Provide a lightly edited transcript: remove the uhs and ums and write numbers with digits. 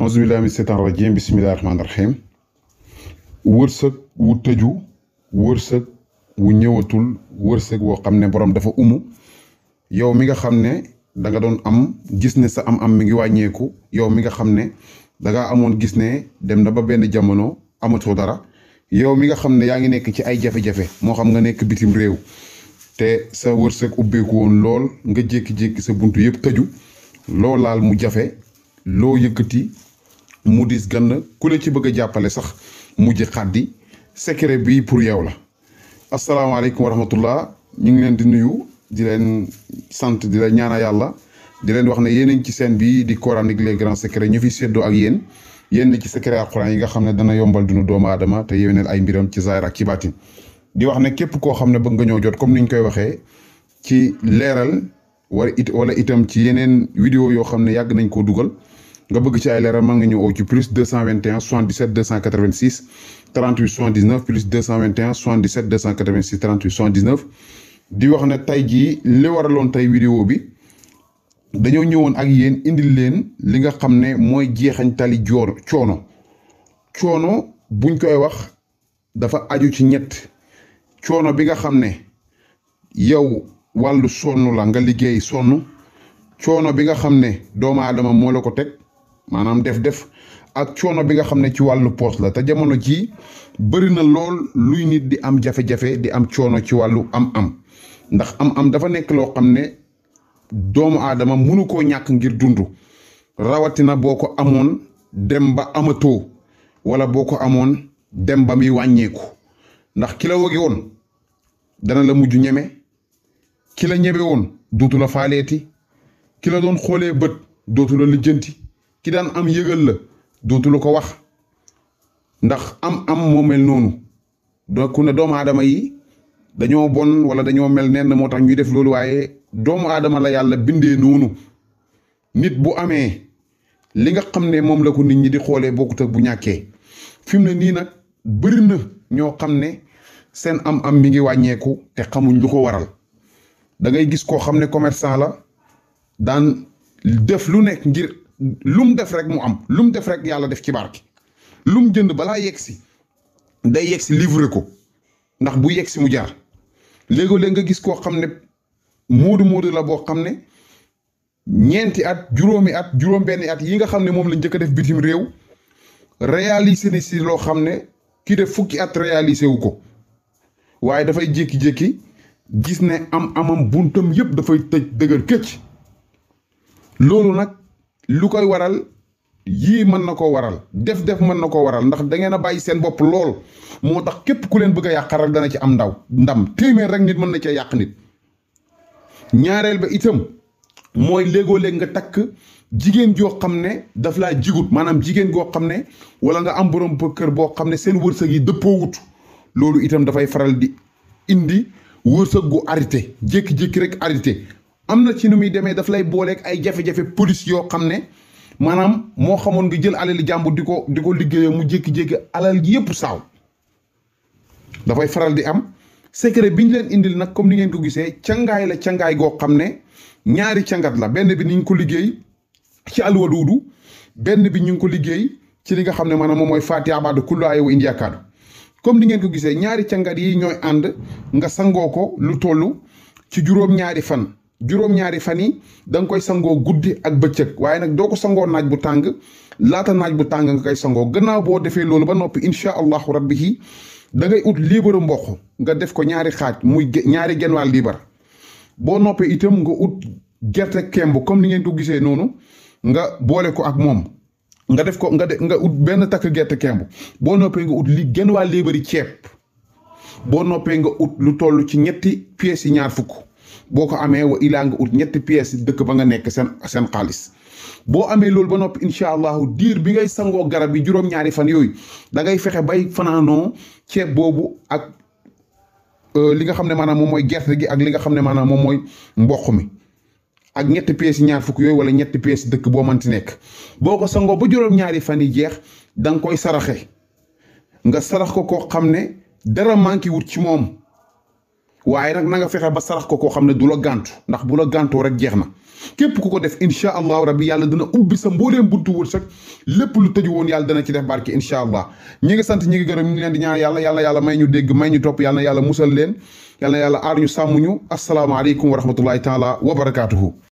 auzubillahi min seytaan rajim bismillahi rahmaani rahim wërsëg wu tëju wërsëg wu ñëwatul wërsëg woo xam ne borom dafa yow mi nga xam ne da nga doon am gis ne sa am mi ngi wàññeeku yow mi nga xam ne dangaa amoon gis ne dem na ba benn jamono amatoo dara yow mi nga xam ne yaa ngi nekk ci ay jafe-jafe moo xam nga nekk bitim réew te sa wërsëg ubbeeku woon lool nga jékki-jékki sa buntu yëpp tëju loo laal mu jafe loo yëkkati mu dis gann ku la ci bëgg a jàppale sax mujj xaddi secret bi pour yow la. asalaamaaleykum wa rahmatullah ñu ngi leen di nuyu di leen sant di leen ñaana yàlla di leen wax ne yéen ci seen bi di coranique les grands secrets ñu fi séddoo ak yéen ci secret alxuraan yi nga xam ne dana yombal dunu doomu aadama te yéwénal ay mbiram ci zaahir ak ci baatin di wax ne képp koo xam ne bëgg nga ñoo jot comme niñ koy waxee ci leeral wala itam ci yeneen vidéo yoo xam ne yàgg nañ koo dugal nga bëgg ci ay leeral mën nga ñëw oo ci plus 221 77 286 38 79 plus 221 77 286 38 79 di wax ne tey jii li waraloon tey vidéo bi dañoo ñëwoon ak yéen indil leen li nga xam ne mooy jeexantali coono buñ koy wax dafa aju ci ñett coono bi nga xam ne yow wàllu sonn la nga liggéey sonn coono bi nga xam ne doomu aadama moo la ko teg maanaam def ak coono bi nga xam ne ci wàllu poos la te jamono jii bëri na lool luy nit di am jafe-jafe di am coono ci wàllu am ndax am dafa nekk loo xam ne doomu aadama mënu koo ñàkk ngir dund rawatina boo ko amoon dem ba amatoo wala boo ko amoon dem ba muy wàññeeku ndax ki la wagi woon dana la mujj ñeme ki la ñebe woon dootu la faaleeti ki la doon xoolee bët dootu la lijjanti ki daan am yëgal la dootu la ko wax ndax am moo mel noonu donc ne doomu aadama yi dañoo bon wala dañoo mel nenn moo tax ñuy def loolu waaye doomu aadama la yàlla bindee noonu nit bu amee li nga xam ne moom la ko nit ñi di xoolee bokkut ak bu ñàkkee fi mu ne nii nag bëri na ñoo xam ne seen am mi ngi wàññeeku te xamuñ lu ko waral da ngay gis koo xam ne commerçant la daan def lu nekk ngir lum def rek mu am lum def rek yàlla def ci barke lum jënd balaa yegsi day yegsi livré ko ndax bu yegsi mu jaar léegi-léeg nga gis koo xam ne moodu la boo xam ne ñeenti at juróomi at juróom-benni at yi nga xam ne moom la njëkk a def bitim réew réalisé ne si loo xam ne kii def fukki at réalisé wu ko waaye dafay jékki-jékki gis ne amam buntam yëpp dafay tëj dëgër këcc loolu nag lu koy waral yii mën na ko waral def mën na ko waral ndax da ngeen a bàyyi seen bopp lool moo tax képp ku leen bëgg a yàqal rek dana ci am ndam téeméer rek nit mën na cee yàq nit ñaareel ba itam mooy léegoo-léeg nga takk jigéen joo xam ne daf laa jigut maanaam jigéen goo xam ne wala nga am borom kër boo xam ne seen wërsëg yi dëppoo wut loolu itam dafay faral di indi wërsëg gu arrêté jékki-jékki rek arrêté am na ci nu muy demee daf lay booleeg ay jafe-jafe police yoo xam ne maanaam moo xamoon nga jël alali jàmbur di ko liggéeyee mu jékki-jékki alal gi yëpp saaw dafay faral di am secret bi ñu leen indil nag comme ni ngeen ko gisee cangaay goo xam ne ñaari cangat la benn bi ni ñu ko liggéey ci alwaduudu benn bi ñu ngi ko liggéey ci li nga xam ne maanaam moom mooy Fatiha baadu kullu aaya wa indi yaakaadu comme ni ngeen ko gisee ñaari cangat yi ñooy ànd nga sangoo ko lu toll ci juróom-ñaari fan yi da nga koy sangoo guddi ak bëccëg waaye nag doo ko sangoo naaj bu tàng laata naaj bu tàng nga koy sangoo gannaaw boo defee loolu ba noppi incha allahu rabbi da ngay ut liibaru mboq nga def ko ñaari xaaj muy ñaari genwaal liibar boo noppee itam nga ut gerte kemb comme ni ngeen ko gisee noonu nga boole ko ak moom nga def ko nga ut benn takk gerte kemb boo noppee nga ut genwaal liibari ceeb boo noppee nga ut lu toll ci ñetti pièces yi ñaar fukk boo ko amee wa ilaa nga ut ñetti pièces dëkk ba nga nekk seen xaalis boo amee loolu ba noppi incha allahu diir bi ngay sangoo garab yi juróom-ñaari fan yooyu da ngay fexe bay fanaanoo ceeb boobu ak li nga xam ne maanaam moom mooy gerte gi ak li nga xam ne maanaam moom mooy mboq mi ak ñetti pièces yi ñaar fukk yooyu wala ñetti pièces dëkk boo mënti nekk boo ko sangoo ba juróom-ñaari fan yi jeex da nga koy saraxe nga sarax ko koo xam ne dara manqué wut ci moom waaye nag na nga fexe ba sarax ko koo xam ne du la gàntu ndax bu la gàntoo rek jeex na képp ku ko def incha allahu rabbi yàlla dana ubbi sa mbooleem buntu wërsëg lépp lu tëju woon yàlla dana ci def barke incha allah ñi ngi sant ñi ngi gërëm ñu ngi leen di ñaan yàlla may ñu dégg may ñu topp yàlla musal leen yàlla aar ñu sàmm ñu asalaamaaleykum wa rahmatullahi taala wa barakaatuhu